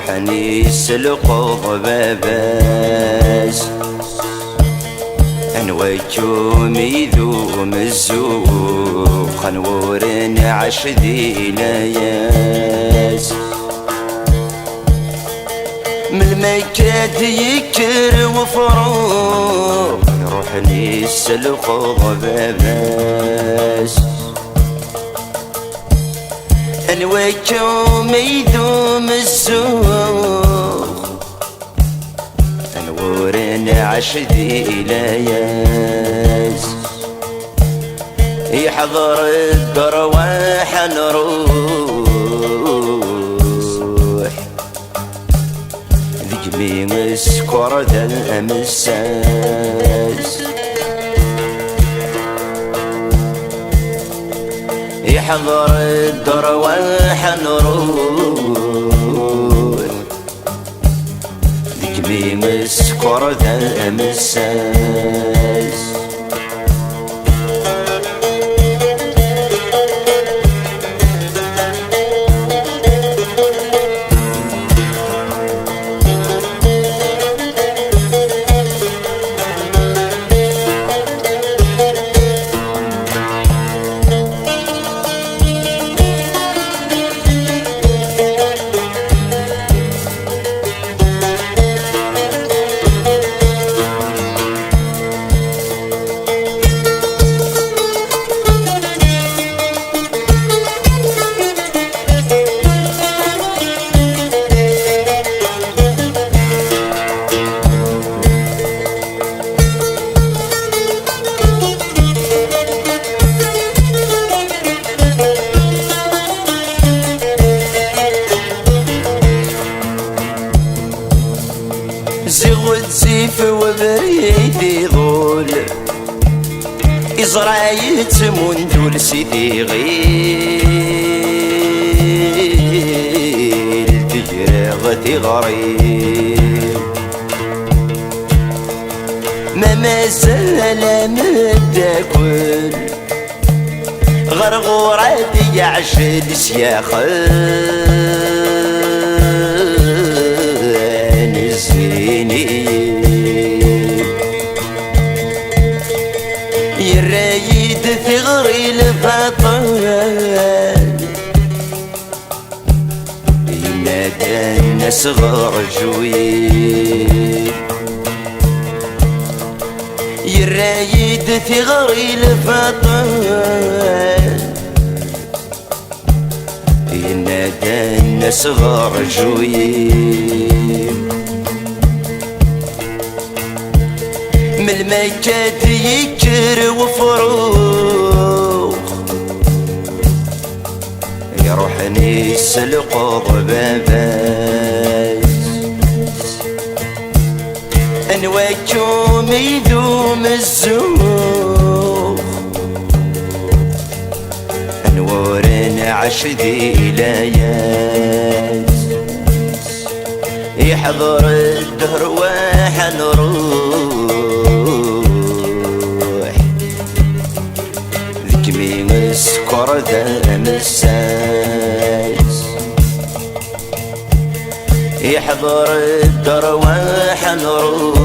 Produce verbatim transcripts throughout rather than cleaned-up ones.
Ḥni yesselqeḍ baba-s. Anwa-k umid umezzux, anwa ur nɛac di layas? Melmi akka d-yekker wefrux, iruḥen yesselqeḍ baba-s. Anwa-k umid umezzux, anwa ur nɛac di layas? Iḥḍer dderwaḥ ad nruḥ, deg mi sskeṛ d amessas. Iḥḍer dderwaḥ ad nruḥ, deg mi sskeṛ d amessas. Ziɣ ɣezzif webrid iḍul, iẓra yettmundul si tiɣil, tegreɣ tiɣri. Ma mazal ameddakel, ɣer ɣur-ad yeɛjel syaxen zzin-iyi. Yerra-yi-d tiɣri lbaṭel, yenna-d ad n-aseɣ rǧu-yi. Yerra-yi-d tiɣri lbaṭel, yenna-d ad n-aseɣ rǧu-yi. Melmi akka d-yekker wefrux, iruḥen yesselqeḍ baba-s. Anwa-k umid umezzux, anwa ur nɛac di layas? Iḥḍer ddehr waḥ ad nruḥ, deg mi sskeṛ d amessas. Iḥḍer ddehr waḥ ad nruḥ,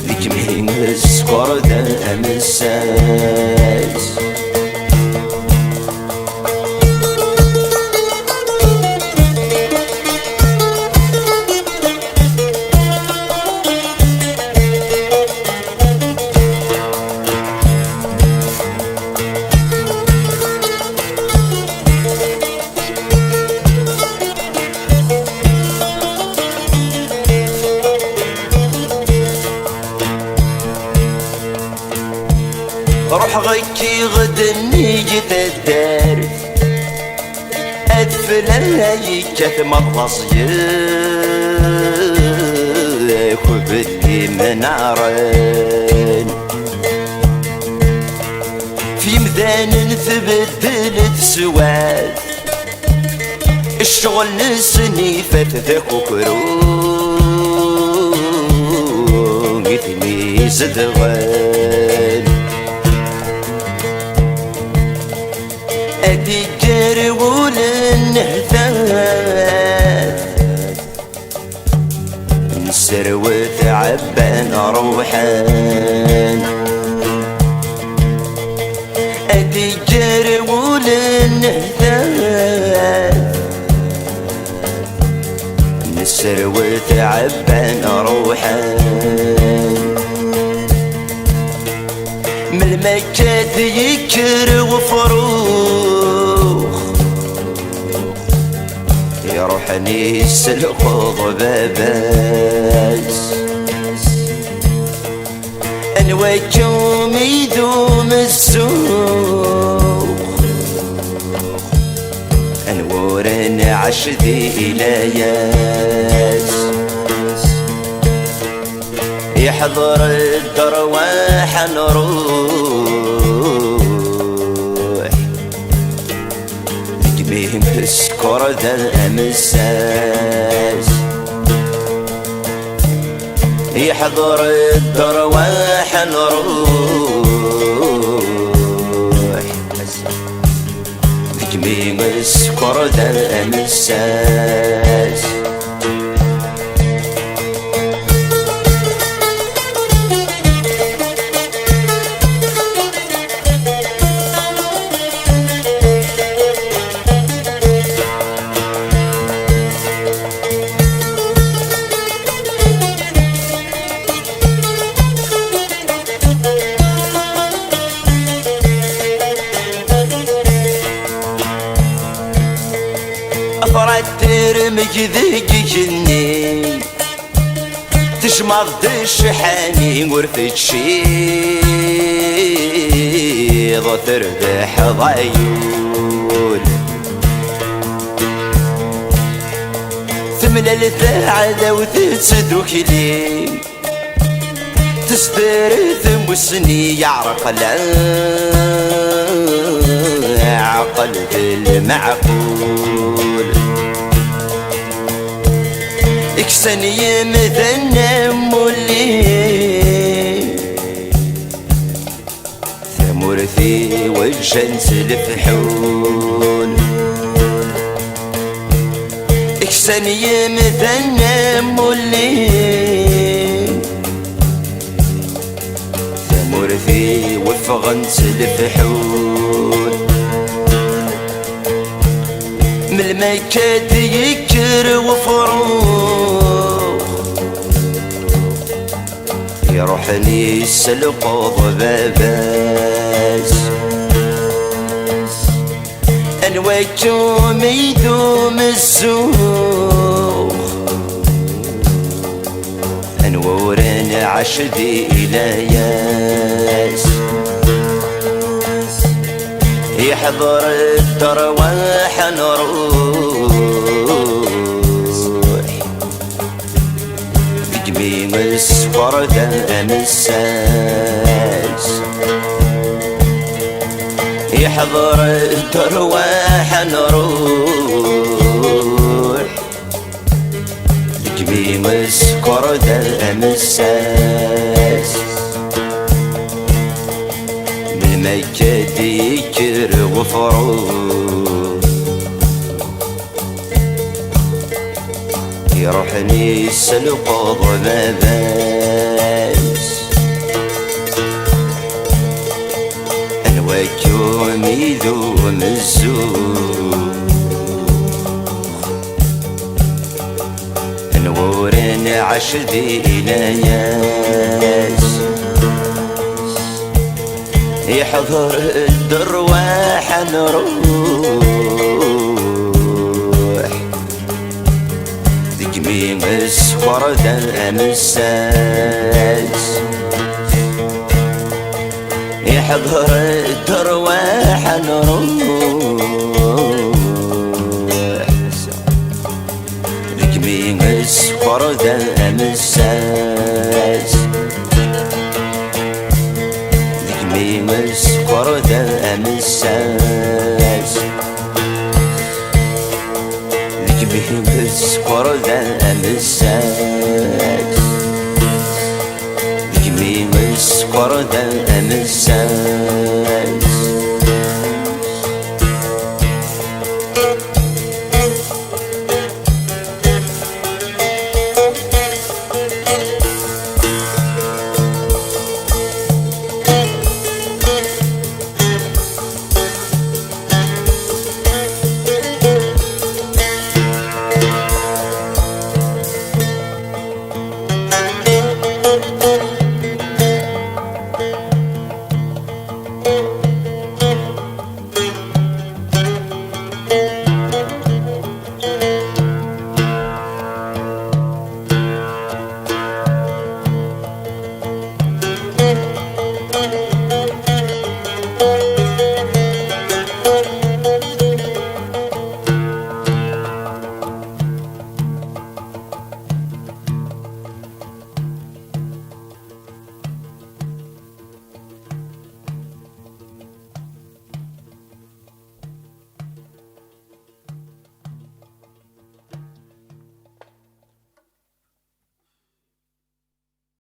deg mi sskeṛ d amessas. Ruḥeɣ kkiɣ-d nnig taddart, adfel ara yekkat ma d aẓyek belli mnaren. F yimdanen tbeddel teswat, ccɣel-nsen ifat d akukru i ten-izedɣen. Ad ikker Ul nnehtat, nesserwet ɛebban ruḥen. Ad iǧǧer ul nnehtat, nesserwet ɛebban ruḥen. Melmi akka d-yekker wefrux, iruḥen yesselqeḍ baba-s. Anwa akka umi d umezzuɣ, anwa ur nɛac di layas. Iḥḍer-d rrwaḥ n ruḥ, deg mi tsekkeṛ d amessas. Iḥḍer-d rrwaḥ n ruḥ, deg mi tsekkeṛ d amessas. Afrat termeg deg igenni, tejmaḍ-d ccḥani ur teččiḍ, terbeḥ ḍayul. Temlal taɛdawt d tdukli, tezder tmussni yeɛreq leɛqel d lmeɛqul. Ksan yimdanen amulli, tamurt-iw ǧǧan-tt lefḥul. Ksan yimdanen amulli, tamurt-iw ffɣen-tt lefḥul. Melmi akka d-yekker wefrux, iruḥen yesselqeḍ baba-s. Anwa akka umi d umezzuɣ, anwa ur nɛac di layas. Iḥḍer-d rrwaḥ n ruḥ, deg mi tsekkeṛ d amessas. Iḥḍer-d rrwaḥ n ruḥ, deg mi tsekkeṛ d amessas. Melmi akka d-yekker wefrux, iruḥen yesselqeḍ baba-s. Anwa akka umi d umezzuɣ, anwa ur nɛac di layas. Iḥḍer-d rrwaḥ n ruḥ, deg mi tsekkeṛ d amessas. Iḥḍer-d rrwaḥ n ruḥ, deg mi tsekkeṛ d amessas. Deg mi tsekkeṛ d amessas. Deg mi tsekkeṛ d amessas. Deg mi tsekkeṛ d amessas.